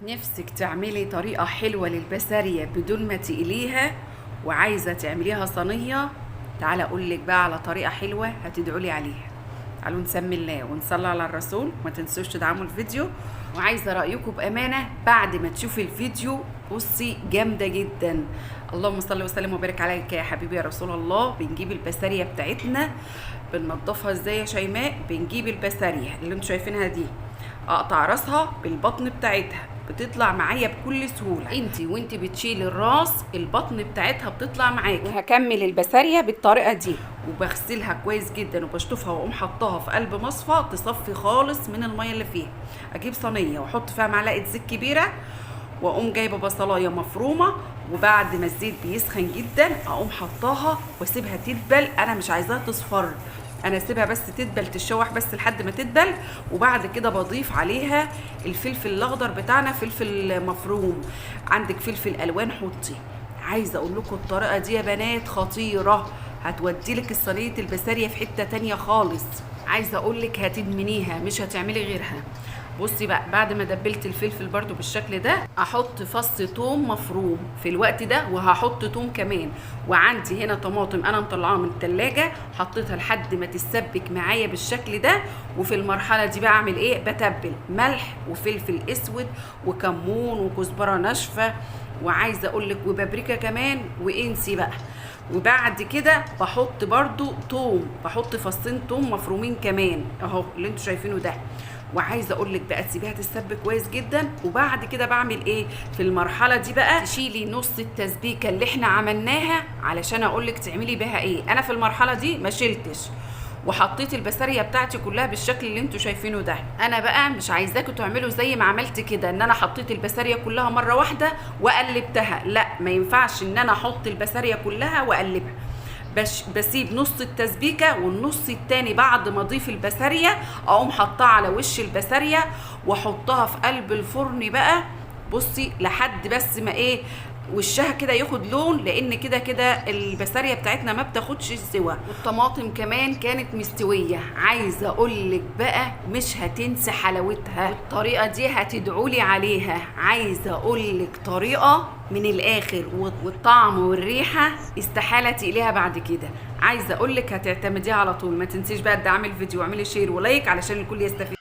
نفسك تعملي طريقة حلوة للبسارية بدون ما تقليها وعايزة تعمليها صينية؟ تعالى اقولك بقى على طريقة حلوة هتدعولي عليها. تعالوا نسمي الله ونصلي على الرسول، وما تنسوش تدعموا الفيديو. وعايزة رأيكم بأمانة بعد ما تشوفي الفيديو. بصي جامدة جدا. اللهم صل وسلم وبارك عليك يا حبيبي يا رسول الله. بنجيب البسارية بتاعتنا بننضفها ازاي يا شيماء؟ بنجيب البسارية اللي انتوا شايفينها دي، اقطع راسها بالبطن بتاعتها، بتطلع معايا بكل سهولة. انتي وانتي بتشيلي الراس البطن بتاعتها بتطلع معاكي. وهكمل البسارية بالطريقة دي، وبغسلها كويس جدا وبشطفها واقوم حطاها في قلب مصفى تصفي خالص من المية اللي فيها. اجيب صينية واحط فيها معلقه زيت كبيرة، واقوم جايبه بصلايه مفرومه، وبعد ما الزيت بيسخن جدا اقوم حطاها واسيبها تدبل. انا مش عايزاها تصفر، انا اسيبها بس تدبل، تتشوح بس لحد ما تدبل. وبعد كده بضيف عليها الفلفل الاخضر بتاعنا، فلفل مفروم، عندك فلفل الوان حطي. عايزه اقول لكم الطريقة دي يا بنات خطيرة، هتودي لك الصينية البسارية في حتة تانية خالص. عايزه اقول لك هتدمنيها، مش هتعملي غيرها. بصي بقى، بعد ما دبلت الفلفل برضو بالشكل ده، احط فص توم مفروم في الوقت ده، وهحط توم كمان. وعندي هنا طماطم انا مطلعاها من التلاجة، حطيتها لحد ما تتسبك معايا بالشكل ده. وفي المرحلة دي بعمل ايه؟ بتبل ملح وفلفل اسود وكمون وكزبرة ناشفة، وعايزة اقولك وبابريكا كمان، وانسي بقى. وبعد كده بحط برضو توم، بحط فصين توم مفرومين كمان اهو اللي انتوا شايفينه ده. وعايزه اقول لك بقى تسيبيها تتسبك كويس جدا. وبعد كده بعمل ايه في المرحلة دي بقى؟ تشيلي نص التسبيكه اللي احنا عملناها علشان اقول لك تعملي بيها ايه. انا في المرحلة دي ما شلتش وحطيت البسارية بتاعتي كلها بالشكل اللي انتوا شايفينه ده. انا بقى مش عايزاكم تعملوا زي ما عملت كده، ان انا حطيت البسارية كلها مرة واحدة وقلبتها. لا، ما ينفعش ان انا احط البسارية كلها واقلبها. بسيب نص التسبيكه، والنص التاني بعد ما اضيف البسارية اقوم حطها على وش البسارية واحطها في قلب الفرن بقى. بصي لحد بس ما ايه وشها كده ياخد لون، لان كده كده البسارية بتاعتنا ما بتاخدش سوا. والطماطم كمان كانت مستوية. عايزه اقولك بقى مش هتنسي حلاوتها، الطريقة دي هتدعولي عليها. عايزه اقولك طريقه من الاخر، والطعم والريحه استحالة تقليها بعد كده. عايزه اقولك هتعتمديها على طول. ما تنسيش بقى تدعمي الفيديو واعملي share و like علشان الكل يستفيد.